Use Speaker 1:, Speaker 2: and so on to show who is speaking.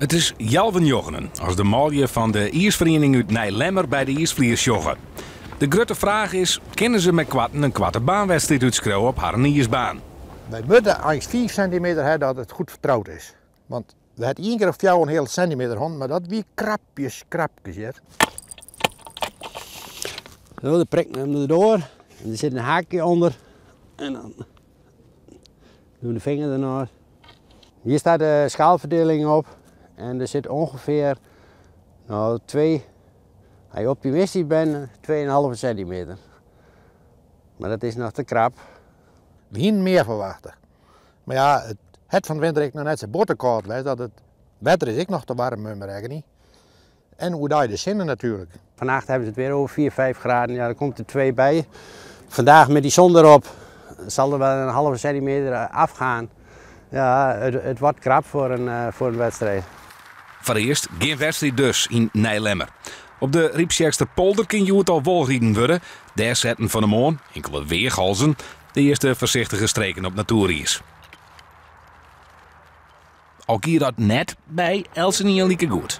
Speaker 1: It is healwei njoggenen as de manlju fan de iisferiening út Nijlemmer by de iisflier sjogge. De grutte fraach is, kinne se meikoarten in koarte baanwedstriid útskriuwe op harren iisbaan?
Speaker 2: Wy moatte eins 5 sintimeter ha dat it goed fertroud is. Want we ha ien kear of 4,5 sintimeter hân, mar dat wie krapjes, krapkes hear.
Speaker 3: Zo, de prik hem erdoor. En er zit een haakje onder. En dan doen we de vinger ernaast. Hier staat de schaalverdeling op. En er zit ongeveer, nou, 2, als je optimistisch bent, 2,5 centimeter. Maar dat is nog te krap.
Speaker 2: We hienen mear ferwachte. Mar ja, it hat fan 't winter ek noch net sa botte kâld west, dat it wetter is ek noch te waarm mei En oerdei de sinne natuerlik.
Speaker 3: Vannacht hebben ze het weer over 4, 5 graden. Ja, er komt er 2 bij. Vandaag met die zon erop zal er wel een halve centimeter afgaan. Ja, het wordt krap voor een wedstrijd.
Speaker 1: Foarearst gjin wedstriid dus yn Nijlemmer. Op de Ryptsjerksterpolder kin hjoed al wol riden wurde. Dêr setten fan 'e moarn inkele weachhalzen de earste foarsichtige streken op natoeriis. Al gie dat net by eltsenien like goed.